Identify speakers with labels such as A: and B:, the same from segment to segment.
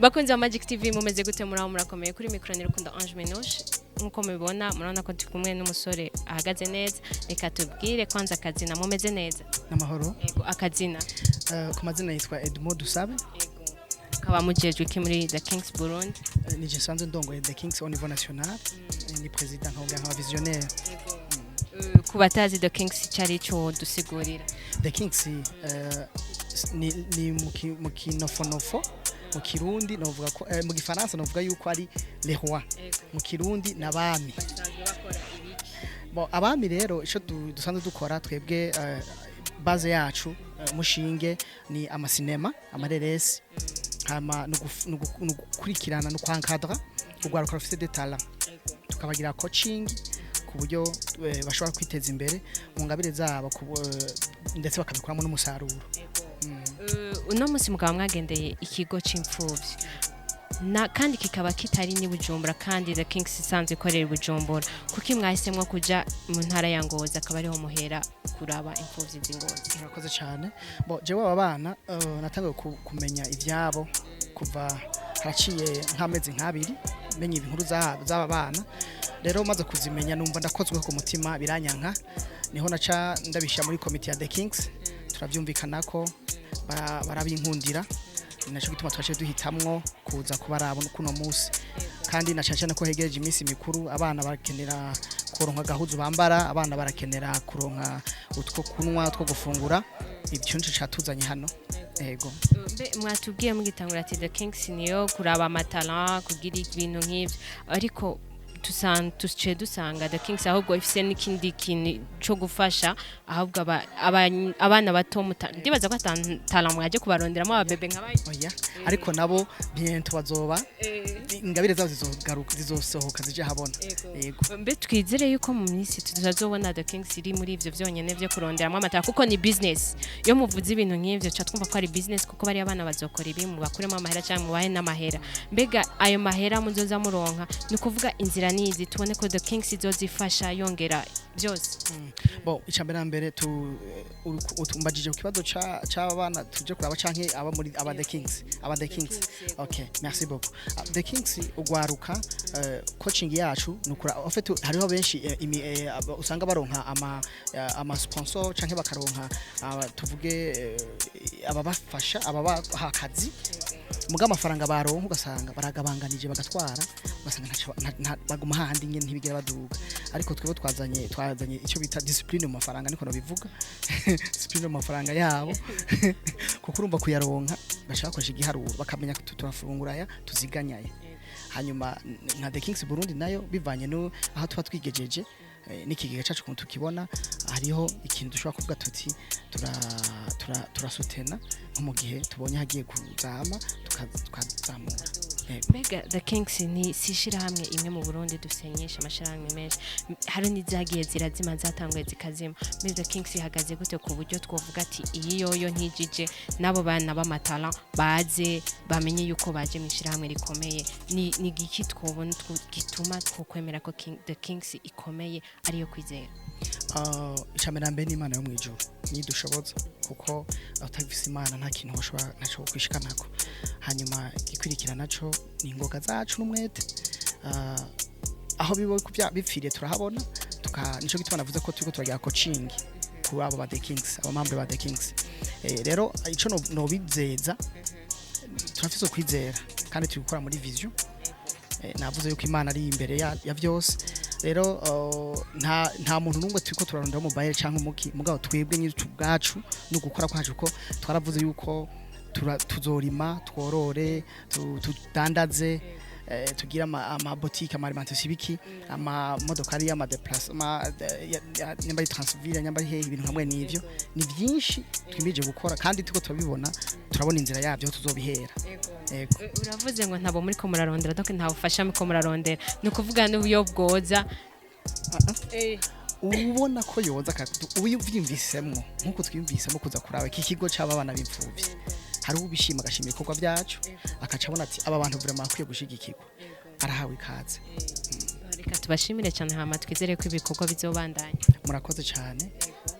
A: Bakunzi ba Magic TV, mumeze gute? Muraho, murakomeye? Kuri micro ni Rukundo Ange Menoche. Nkuko mubibona, murabona ko turi kumwe n'umusore ahagaze neza. Reka tubwire kwanza akazina. Mumeze neza?
B: N'amahoro.
A: Yego, akazina?
B: Ku mazina yitwa Edmond Dusabe.
A: Yego, ukaba mujejwe iki muri The Kings Burundi?
B: Nije nsanzwe ndongoye The Kings au niveau national. Ni président, nkongera nkaba visionnaire.
A: Ku batazi The Kings icari cyo, dusigurira.
B: The Kings ni mu kinofonofo, mu Kirundi novuga ko mu Gifaransa novuga yuko ari les rois, mu Kirundi n'abami. Bon, abami rero, ico dusanzwe dukora twebwe, base yacu, mushinge ni amasinema, amareresi, hama no gukurikirana no kwankadra urwaruka rufite des talents, tukabagira coaching ku buryo bashobora kwiteza imbere mu ngabire zabo, ndetse bakabikuramo n'umusaruro.
A: Uno munsi mukaba mwagendeye ikigo c'imfuvyi na kandi kikaba kitari ni Bujumbura, kandi The Kings isanzwe ikorera i Bujumbura. Kuki mwahisemwo kuja mu ntara ya Ngozi, akaba ariho muhera kuraba imfuvyi z'i Ngozi?
B: Murakoze cyane. Bo jewe aba bana natanguye kumenya ivyabo kuva haraciye nk'amezi nk'abiri menye inkuru z'aba bana. Rero maze kuzimenya, numva ndakozwe ku mutima, biranyanka. Niho naca ndabishyira muri komite ya The Kings, turavyumvikana ko barabinkundira. Ni naco gituma twaciye duhitamwo kuza kubaraba kuno munsi, kandi na cyane cyane ko hegereje iminsi mikuru, abana barakenera kuronka agahuzu bambara, abana barakenera kuronka utwo kunywa, two gufungura. Ibyo nico catuzanye hano, yego.
A: Mbe mwatubwiye mugitangura ati The Kings niyo kuraba amatalent, kugira ibintu nk'ivyo, ariko tuciye dusanga The Kings ahubwo ifise n'ikindi kintu co gufasha ahubwo abana bato. Ndibaza ko ata talent mwaje kubaronderamo, ababebe nk'abayo.
B: Oya, ariko nabo bientôt bazoba ingabire zabo zizogaruka, zizosohoka zije habona, yego.
A: Mbe twizere yuko mu minsi tuzazobona The Kings iri muri ivyo vyonyene vyo kuronderamo amatara, kuko ni business. Iyo muvuze ibintu nk'ivyo, ca twumva ko ari business, kuko bariya abana bazokora ibi mubakuremo amahera cyangwa mubahe n'amahera. Mbega ayo mahera muzoza muronka, ni ukuvuga inzira nizi tubone ko The Kings izozifasha yongera byose?
B: Bon, icambere na mbere tu utumbajije ku kibazo c'abana tuje kuraba canke aba muri aba The Kings, aba The Kings? Okay, merci beaucoup. The Kings, ugwaruka, coaching yacu nukura en fait hariho benshi usanga baronka ama sponsor canke bakaronka tuvuge ababafasha, ababaha akazi, muga amafaranga baronka ugasanga baragabanganije, bagatwara, ugasanga baguma hahandi nyene, ntibigera baduga. Ariko twebwe twazanye icyo bita discipline mu mafaranga, niko nabivuga, discipline mu mafaranga yabo, kuko urumva kuyaronka bashaka bakoresha igiharuro, bakamenya ko turafungura aya, tuziganya aya. Hanyuma nka The Kings Burundi nayo, bivanye no aho tuba twigejeje n'ikigega cacu ukuntu tukibona, hariho ikintu dushobora kuvuga tuti turasutena nko mu gihe tubonye hagiye kuzama, tukazamura. Yego.
A: Mbega The Kings ni si ishirahamwe imwe mu Burundi? Dufise nyinshi, amashirahamwe menshi. Hari n'izagiye zirazima, zatanguye zikazima. Mbega The Kings ihagaze gute ku buryo twovuga ati iyi yoyo ntijije, n'abo bana b'amatara baze bamenye yuko baje mu ishirahamwe rikomeye? Ni giki twobona gituma twokwemera ko The Kings ikomeye, ariyo kwizera?
B: Icambere na mbere ni Imana yo mw'ijuru nidushoboza, kuko utagifise Imana nta kintu woshobora, ntaco kwishikanako. Hanyuma igikurikira naco ni ingoga zacu n'umwete. Aho bibo bipfiriye turahabona, nico gituma navuze ko turiko turagira coaching kuri abo ba The Kings, aba membre ba The Kings. Rero ico nobizeza, turafise ukwizera kandi turi gukora muri vision. Navuze yuko Imana ari imbere ya vyose. Rero nta muntu n'umwe turiko turarondera mu bayere canke umuki, mugabo twebwe nyiri ubwacu no gukora kwacu, ko twaravuze yuko tuzorima, tworore, tudandaze, tugire ama boutique, ama alimentation, ibiki, ama modokari, ama déplacement, nyamba ari Transville, nyamba ari hehe, ibintu hamwe n'ivyo. Ni byinshi twimirije gukora kandi turiko turabibona, turabona inzira yavyo aho tuzobihera. Yego.
A: Uravuze ngo ntabo muri ko murarondera, donc nta bufasha muri ko murarondera, ni ukuvuga n'ubuyo bwoza?
B: Ubona ko yoza ubyiyumvisemwo nkuko twiyumvisemo kuza kuraba iki kigo c'abana b'imfuvyi, hari ubishima, agashima ibikorwa byacu, akaca abona ati aba bantu vraiment bakwiye gushigikirwa, arahawe ikaze.
A: Reka tubashimire cyane, hama twizere ko ibikorwa bizobandanya.
B: Murakoze cyane.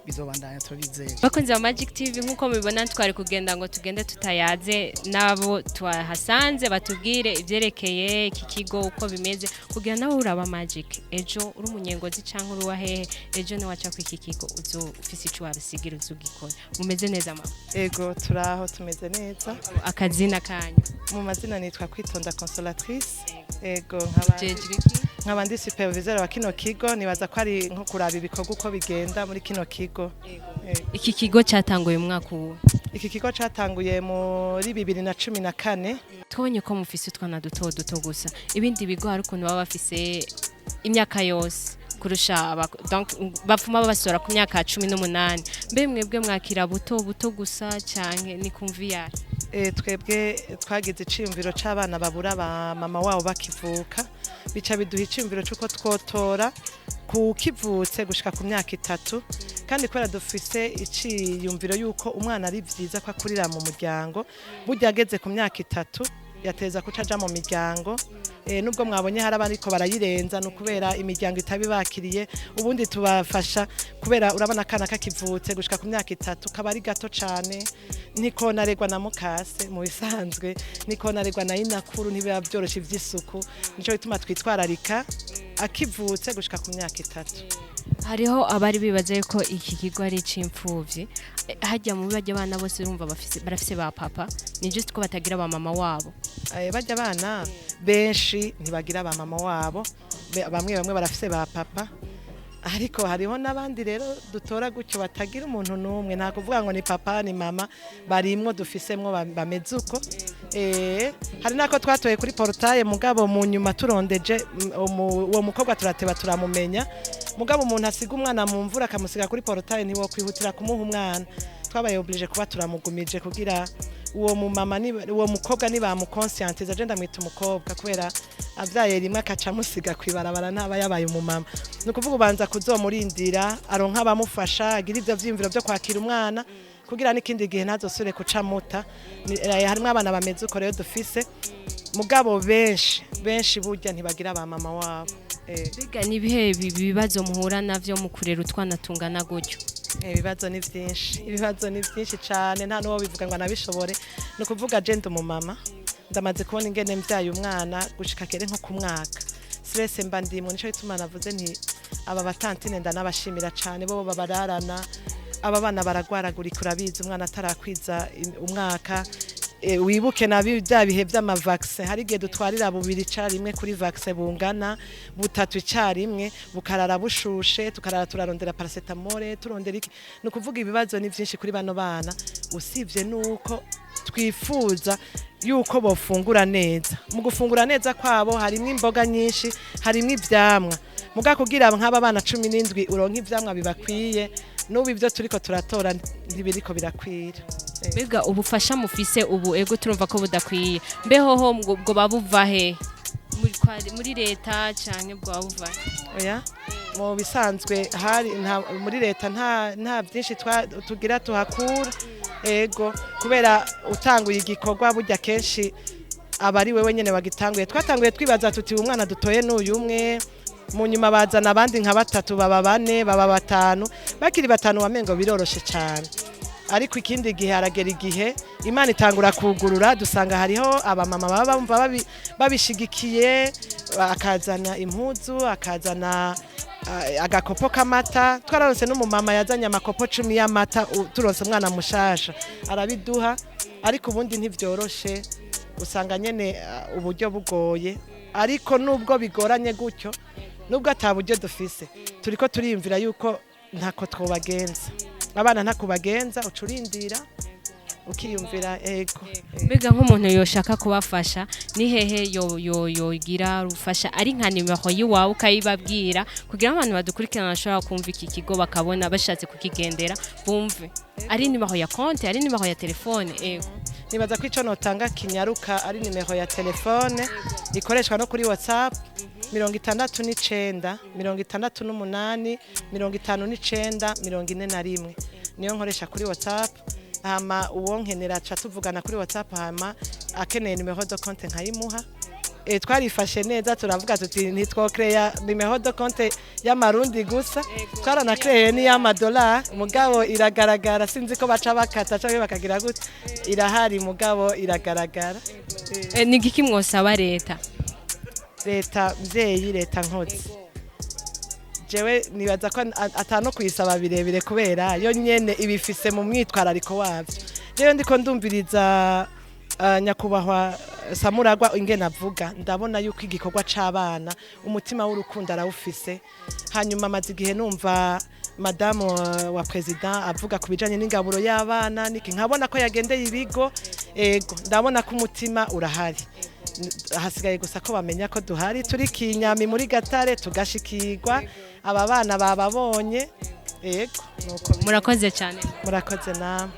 B: Bizobandanya, turabizeye.
A: Bakunzi ba Magic TV, nkuko mubibona, twari kugenda ngo tugende tutayaze nabo twahasanze, batubwire ivyerekeye iki kigo uko bimeze, kugira nawe uraba Magic ejo uri umunyengozi canke uri wahehe, ejo niwaca ku iki kigo uzo ufise ico wabisigira, uzugikora. Mumeze neza, mama?
C: Ego, turaho, tumeze neza.
A: Akazina kanyu?
C: Mu mazina nitwa Kwitonda Consolatrice. Ego, nkaba
A: Jejwe iki?
C: Nkaba ndi superviseur wa kino kigo. Nibaza ko ari nko kuraba ibikorwa uko bigenda muri kino kigo. Ego.
A: Iki kigo cyatanguye mu mwaka uwu?
C: Iki kigo catanguye muri 2014.
A: Twabonye ko mufise utwana duto duto gusa. Ibindi bigo hari ukuntu baba bafise imyaka yose kurusha donc bapfuma babasora ku myaka 18. Mbe mwebwe mwakira buto buto gusa canke ni kumviyara?
C: Twebwe twagize iciyumviro c'abana babura ba mama wabo bakivuka, bica biduha iciyumviro c'uko twotora kukivutse gushika ku myaka 3. Kandi kubera dufise iciyumviro yuko umwana ari vyiza ko akurira mu muryango, burya ageze ku myaka 3 yateza kuca aja mu miryango. Nubwo mwabonye hari abariko barayirenza, ni ukubera imiryango itabibakiriye. Ubundi tubafasha kubera urabona akana kakivutse gushika ku myaka 3 kaba ari gato cane, niko naregwa na mukase mu bisanzwe, niko naregwa na inakuru, ntibiba vyoroshe ivy'isuku. Nico gituma twitwararika akivutse gushika ku myaka 3.
A: Hariho abari bibaza yuko iki kigo ari ic'imfuvyi. Harya mu bajya abana bose urumva bafise, barafise ba papa, ni just ko batagira ba mama wabo.
C: Barya abana benshi ntibagira ba mama wabo. Bamwe bamwe barafise ba papa, ariko hariho n'abandi rero dutora gutyo batagira umuntu n'umwe. Nta kuvuga ngo ni papa ni mama, barimwo dufisemwo bameze uko. Hari nako twatoye kuri portail, mugabo mu nyuma turondeje uwo mukobwa turateba turamumenya. Mugabo umuntu asiga umwana mu mvura akamusiga kuri portail, ntiwo kwihutira kumuha umwana. Twabaye obligé kuba turamugumije kugira uwo mumama uwo mukobwa nibamuconscientiza. Je ndamwita umukobwa kubera avyaye rimwe akaca amusiga kwibarabara ntaba yabaye umumama. Ni ukuvuga ubanza kuzomurindira aronka abamufasha, agira ivyo vyiyumviro vyo kwakira umwana kugira n'ikindi gihe ntazosubire kuca muta. Harimwo abana bameze uko rero dufise, mugabo benshi benshi burya ntibagira ba mama wabo.
A: Mbega ni ibihe bibazo muhura navyo mu kurera utwana tungana gutyo?
C: Ibibazo ni byinshi, ibibazo ni byinshi cyane, nta n'uwo bivuga ngo anabishobore. Ni ukuvuga je ndi umumama, ndamaze kubona ingene mbyaye umwana gushika kere nko ku mwaka, stress mba ndimwo. Nico gituma navuze nti aba batantine ndanabashimira cane, bo babararana. Aba bana baragwaragurika, urabizi umwana atarakwiza umwaka. Wibuke na bya bihe vy'amavaccin, hari igihe dutwarira bubiri icarimwe kuri vaccin, bungana butatu icarimwe, bukarara bushushe, tukarara turarondera paracétamol, turondera iki. Ni ukuvuga ibibazo ni vyinshi kuri bano bana, usibye nuko twifuza yuko bofungura neza. Mu gufungura neza kwabo harimwo imboga nyinshi, harimwo ivyamwa. Muga kugira nk'aba bana 17 uronke ivyamwa bibakwiye, n'ubu ivyo turiko turatora ntibiriko birakwira.
A: Mbega ubufasha mufise ubu, ego turumva ko budakwiye, mbehoho bwo babuva he? Muri leta canke bwa buva he?
C: Oya, mu bisanzwe hari muri leta nta byinshi tugira tuhakura. Ego, kubera utanguye igikorwa burya kenshi aba ari wewe nyene wagitanguye. Twatanguye twibaza tuti umwana dutoye n'uyu umwe, mu nyuma bazana abandi nka batatu, baba bane, baba batanu. Bakiri batanu wamengo biroroshe cyane, ariko ikindi gihe haragera igihe Imana itangura kugurura, dusanga hariho abamama baba bumva babishigikiye, akazana impuzu, akazana agakopo k'amata. Twararonse n'umumama yazanye amakopo 10 y'amata, turonse umwana mushasha arabiduha. Ariko ubundi ntivyoroshe, usanga nyene uburyo bugoye. Ariko nubwo bigoranye gutyo, nubwo ata buryo dufise, turiko turiyumvira yuko ntako twobagenza abana, ntakubagenza uca urindira ukiyumvira. Ego.
A: Mbega nk'umuntu yoshaka kubafasha ni hehe yo yo yogira rufasha? Ari nka nimero yiwawe ukayibabwira kugira ngo abantu badukurikirana bashobora kumva iki kigo, bakabona bashatse kukigendera, bumve ari nimero ya konti, ari nimero ya telefone. Ego.
C: Nibaza ko ico notanga kinyaruka ari nimero ya telefone ikoreshwa no kuri WhatsApp: 69 68 59 41. Niyo nkoresha kuri WhatsApp. Hama uwo nkenera aca tuvugana kuri WhatsApp, hama akeneye nimero de compte nkayimuha. Twarifashe neza, turavuga tuti ntitwocréa numéro de compte y'amarundi gusa, twaranacréye n'iy'amadolari. Mugabo iragaragara, sinzi ko baca bakata canke bakagira gute, irahari mugabo iragaragara.
A: Ni igiki mwosaba leta?
C: Leta mvyeyi, leta nkozi, jewe nibaza ko atano kuyisaba birebire, kubera yo nyene ibifise mu mwitwarariko wavyo. Jewe ndiko ndumviriza nyakubahwa Samuragwa ingene avuga, ndabona yuko igikorwa c'abana umutima w'urukundo arawufise. Hanyuma amaze igihe numva madamu wa président avuga ku bijanye n'ingaburo y'abana niki, nkabona ko yagendeye ibigo. Ego, ndabona ko umutima urahari. Hasigaye gusa ko bamenya ko duhari, turi Kinyami muri Gatare, tugashikirwa, aba bana bababonye. Ego, nuko.
A: Murakoze cyane.
C: Murakoze namwe.